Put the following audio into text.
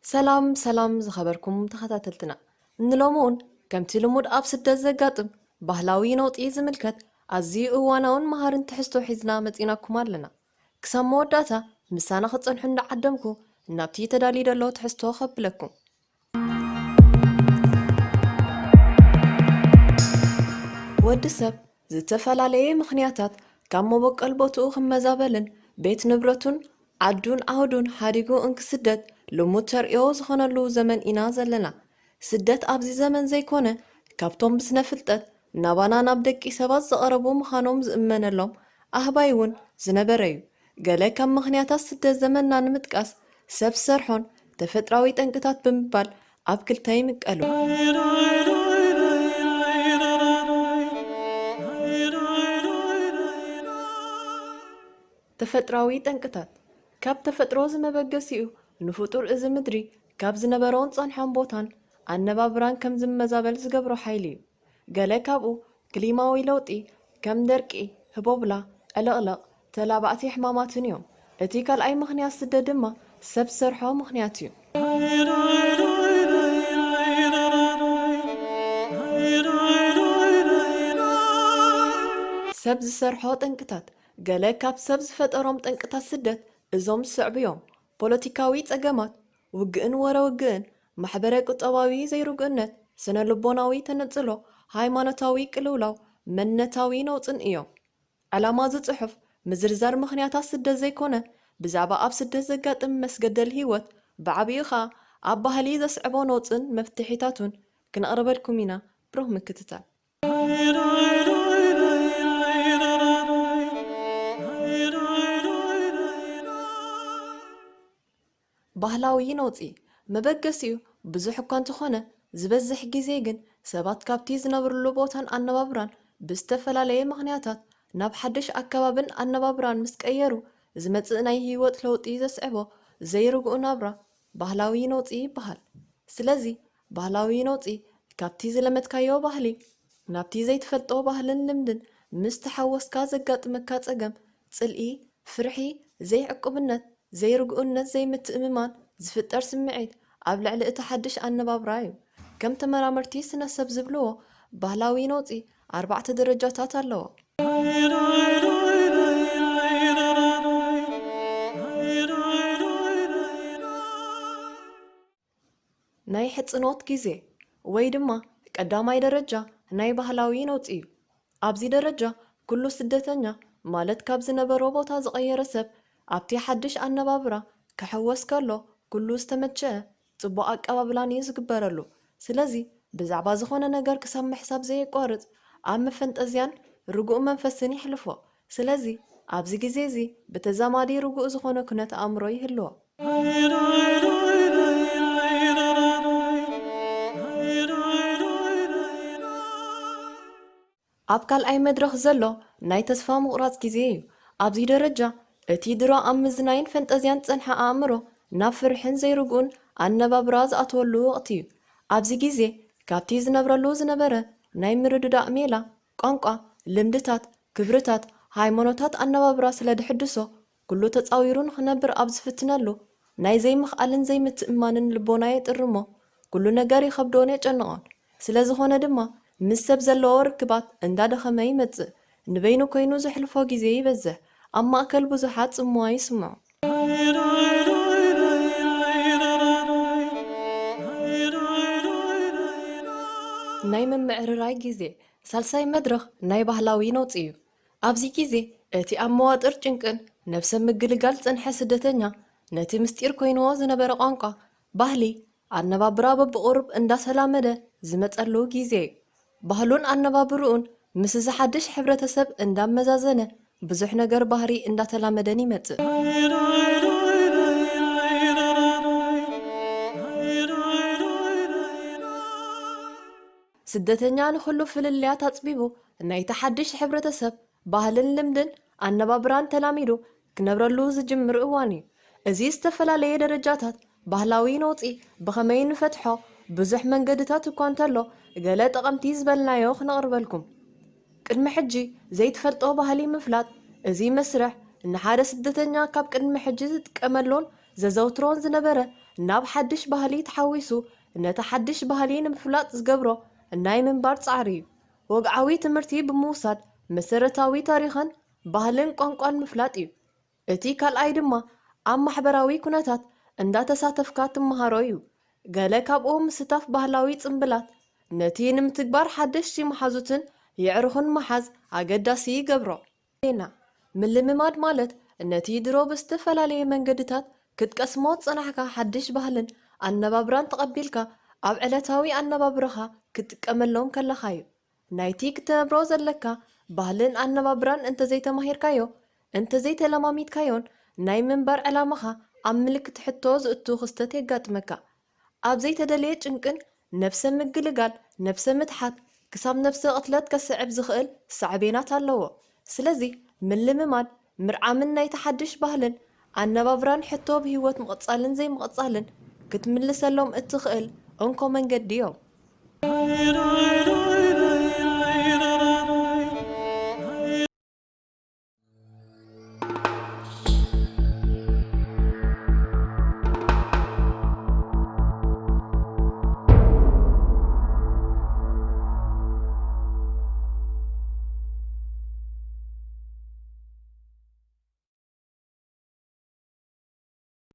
ሰላም ሰላም ዝኸበርኩም ተኸታተልትና፣ ንሎሚ እውን ከምቲ ልሙድ ኣብ ስደት ዘጋጥም ባህላዊ ነውጢ ዝምልከት ኣዝዩ እዋናውን መሃርን ትሕዝቶ ሒዝና መጺናኩም ኣለና። ክሳብ መወዳእታ ምሳና ክትጸንሑ እንዳዓደምኩ፣ ናብቲ ተዳልዩ ዘሎ ትሕዝቶ ከብለኩም። ወዲ ሰብ ዝተፈላለየ ምኽንያታት ካብ መበቆል ቦትኡ ክመዛበልን ቤት ንብረቱን ዓዱን ዓውዱን ሓዲጉ እንክስደድ ልሙድ ተርእዮ ዝኾነሉ ዘመን ኢና ዘለና። ስደት ኣብዚ ዘመን ዘይኮነ፣ ካብቶም ብስነ ፍልጠት ናባና ናብ ደቂ ሰባት ዝቐረቡ ምዃኖም ዝእመነሎም ኣህባይ እውን ዝነበረ እዩ። ገለ ካብ ምኽንያታት ስደት ዘመንና ንምጥቃስ፣ ሰብ ዝሰርሖን ተፈጥራዊ ጠንቅታት ብምባል ኣብ ክልተ ይምቀሉ። ተፈጥራዊ ጠንቅታት። ካብ ተፈጥሮ ዝመበገሲኡ ንፍጡር እዚ ምድሪ ካብ ዝነበሮን ጸንሖን ቦታን ኣነባብራን ከም ዝመዛበል ዝገብሮ ሓይሊ እዩ። ገለ ካብኡ ክሊማዊ ለውጢ፣ ከም ደርቂ፣ ህቦብላ፣ ዕልቕልቕ፣ ተላባዕቲ ሕማማትን እዮም። እቲ ካልኣይ ምኽንያት ስደት ድማ ሰብ ዝሰርሖ ምኽንያት እዩ። ሰብ ዝሰርሖ ጠንቅታት። ገለ ካብ ሰብ ዝፈጠሮም ጠንቅታት ስደት እዞም ዝስዕቡ እዮም። ፖለቲካዊ ጸገማት፣ ውግእን ወረ ውግእን፣ ማሕበረ ቁጠባዊ ዘይርጉእነት፣ ስነ ልቦናዊ ተነጽሎ፣ ሃይማኖታዊ ቅልውላው፣ መንነታዊ ነውጽን እዮም። ዕላማ እዚ ጽሑፍ ምዝርዛር ምኽንያታት ስደት ዘይኮነ፣ ብዛዕባ ኣብ ስደት ዘጋጥም መስገደል ህይወት፣ ብዓቢኡ ኸኣ ኣብ ባህሊ ዘስዕቦ ነውጽን መፍትሒታቱን ክነቕርበልኩም ኢና። ብሩኽ ምክትታል። ባህላዊ ነውጺ መበገሲኡ ብዙሕ እኳ እንተኾነ፣ ዝበዝሕ ግዜ ግን ሰባት ካብቲ ዝነብርሉ ቦታን ኣነባብራን ብዝተፈላለየ ምኽንያታት ናብ ሓድሽ ኣከባብን ኣነባብራን ምስ ቀየሩ ዝመጽእ ናይ ህይወት ለውጢ ዘስዕቦ ዘይርጉእ ናብራ ባህላዊ ነውጺ ይበሃል። ስለዚ ባህላዊ ነውጺ ካብቲ ዝለመድካዮ ባህሊ ናብቲ ዘይትፈልጦ ባህልን ልምድን ምስ ተሓወስካ ዘጋጥመካ ጸገም፣ ጽልኢ፣ ፍርሒ፣ ዘይዕቁብነት፣ ዘይርጉእነት፣ ዘይምትእምማን ዝፍጠር ስምዒት ኣብ ልዕሊ እቲ ሓድሽ ኣነባብራ እዩ። ከም ተመራመርቲ ስነ ሰብ ዝብልዎ፣ ባህላዊ ነውጺ ኣርባዕተ ደረጃታት ኣለዎ። ናይ ሕጽኖት ግዜ ወይ ድማ ቀዳማይ ደረጃ ናይ ባህላዊ ነውጺ እዩ። ኣብዚ ደረጃ ኩሉ ስደተኛ፣ ማለት ካብ ዝነበሮ ቦታ ዝቐየረ ሰብ፣ ኣብቲ ሓድሽ ኣነባብራ ክሕወስ ከሎ ኩሉ ዝተመቸአ ጽቡቕ ኣቀባብላን እዩ ዝግበረሉ። ስለዚ ብዛዕባ ዝኾነ ነገር ክሳብ ምሕሳብ ዘየቋርጽ ኣብ መፈንጠዝያን ርጉእ መንፈስን የሕልፎ። ስለዚ ኣብዚ ግዜ እዚ ብተዛማዲ ርጉእ ዝኾነ ኩነት ኣእምሮ ይህልዎ። ኣብ ካልኣይ መድረኽ ዘሎ ናይ ተስፋ ምቑራጽ ግዜ እዩ። ኣብዚ ደረጃ እቲ ድሮ ኣብ ምዝናይን ፈንጠዝያን ዝጸንሐ ኣእምሮ ናብ ፍርሕን ዘይርጉእን ኣነባብራ ዝኣተወሉ ወቕቲ እዩ። ኣብዚ ግዜ ካብቲ ዝነብረሉ ዝነበረ ናይ ምርድዳእ ሜላ፣ ቋንቋ፣ ልምድታት፣ ክብርታት፣ ሃይማኖታት፣ ኣነባብራ ስለ ድሕድሶ፣ ኩሉ ተጻዊሩ ንኽነብር ኣብ ዝፍትነሉ፣ ናይ ዘይምኽኣልን ዘይምትእማንን ልቦና የጥርሞ። ኩሉ ነገር ይኸብዶን የጨንቖን። ስለ ዝኾነ ድማ ምስ ሰብ ዘለዎ ርክባት እንዳደኸመ ይመጽእ። ንበይኑ ኮይኑ ዘሕልፎ ግዜ ይበዝሕ። ኣብ ማእከል ብዙሓት ጽምዋ ይስምዖ። ናይ ምምዕርራይ ግዜ። ሳልሳይ መድረኽ ናይ ባህላዊ ነውጺ እዩ። ኣብዚ ግዜ እቲ ኣብ መዋጥር ጭንቅን ነብሰ ምግልጋል ዝጸንሐ ስደተኛ፣ ነቲ ምስጢር ኮይንዎ ዝነበረ ቋንቋ፣ ባህሊ፣ ኣነባብራ በብቑሩብ እንዳተላመደ ዝመጸሉ ግዜ እዩ። ባህሉን ኣነባብርኡን ምስ እዚ ሓድሽ ሕብረተሰብ እንዳመዛዘነ፣ ብዙሕ ነገር ባህሪ እንዳተላመደን ይመጽእ። ስደተኛ ንኹሉ ፍልልያት ኣጽቢቡ፣ ናይቲ ሓድሽ ሕብረተሰብ ባህልን ልምድን ኣነባብራን ተላሚዱ ክነብረሉ ዝጅምር እዋን እዩ። እዚ ዝተፈላለየ ደረጃታት ባህላዊ ነውጺ ብኸመይ ንፈትሖ፣ ብዙሕ መንገድታት እኳ እንተሎ፣ ገለ ጠቐምቲ ዝበልናዮ ክነቕርበልኩም። ቅድሚ ሕጂ ዘይትፈልጦ ባህሊ ምፍላጥ። እዚ መስርሕ ንሓደ ስደተኛ ካብ ቅድሚ ሕጂ ዝጥቀመሉን ዘዘውትሮን ዝነበረ ናብ ሓድሽ ባህሊ ተሓዊሱ ነቲ ሓድሽ ባህሊ ንምፍላጥ ዝገብሮ ናይ ምንባር ጻዕሪ እዩ። ወግዓዊ ትምህርቲ ብምውሳድ መሰረታዊ ታሪኽን ባህልን ቋንቋን ምፍላጥ እዩ። እቲ ካልኣይ ድማ ኣብ ማሕበራዊ ኩነታት እንዳተሳተፍካ ትመሃሮ እዩ። ገለ ካብኡ ምስታፍ ባህላዊ ጽምብላት ነቲ ንምትግባር ሓደሽቲ መሓዙትን የዕሩኽን ምሓዝ ኣገዳሲ ይገብሮ። ዜና ምልምማድ ማለት ነቲ ድሮ ብዝተፈላለየ መንገድታት ክትቀስሞ ዝጸናሕካ ሓድሽ ባህልን ኣነባብራን ተቐቢልካ ኣብ ዕለታዊ ኣነባብራኻ ክትጥቀመሎም ከለኻ እዩ። ናይቲ ክትነብሮ ዘለካ ባህልን ኣነባብራን እንተዘይተማሂርካዮ፣ እንተዘይተለማሚድካዮን ናይ ምንባር ዕላማኻ ኣብ ምልክት ሕቶ ዝእቱ ክስተት የጋጥመካ። ኣብ ዘይተደለየ ጭንቅን ነብሰ ምግልጋል፣ ነብሰ ምትሓት ክሳብ ነብሰ ቅትለት ከስዕብ ዝኽእል ሳዕቤናት ኣለዎ። ስለዚ ምልምማድ ምርዓምን ናይቲ ሓድሽ ባህልን ኣነባብራን ሕቶ ብህይወት ምቕጻልን ዘይምቕጻልን ክትምልሰሎም እትኽእል እንኮ መንገዲ እዮም።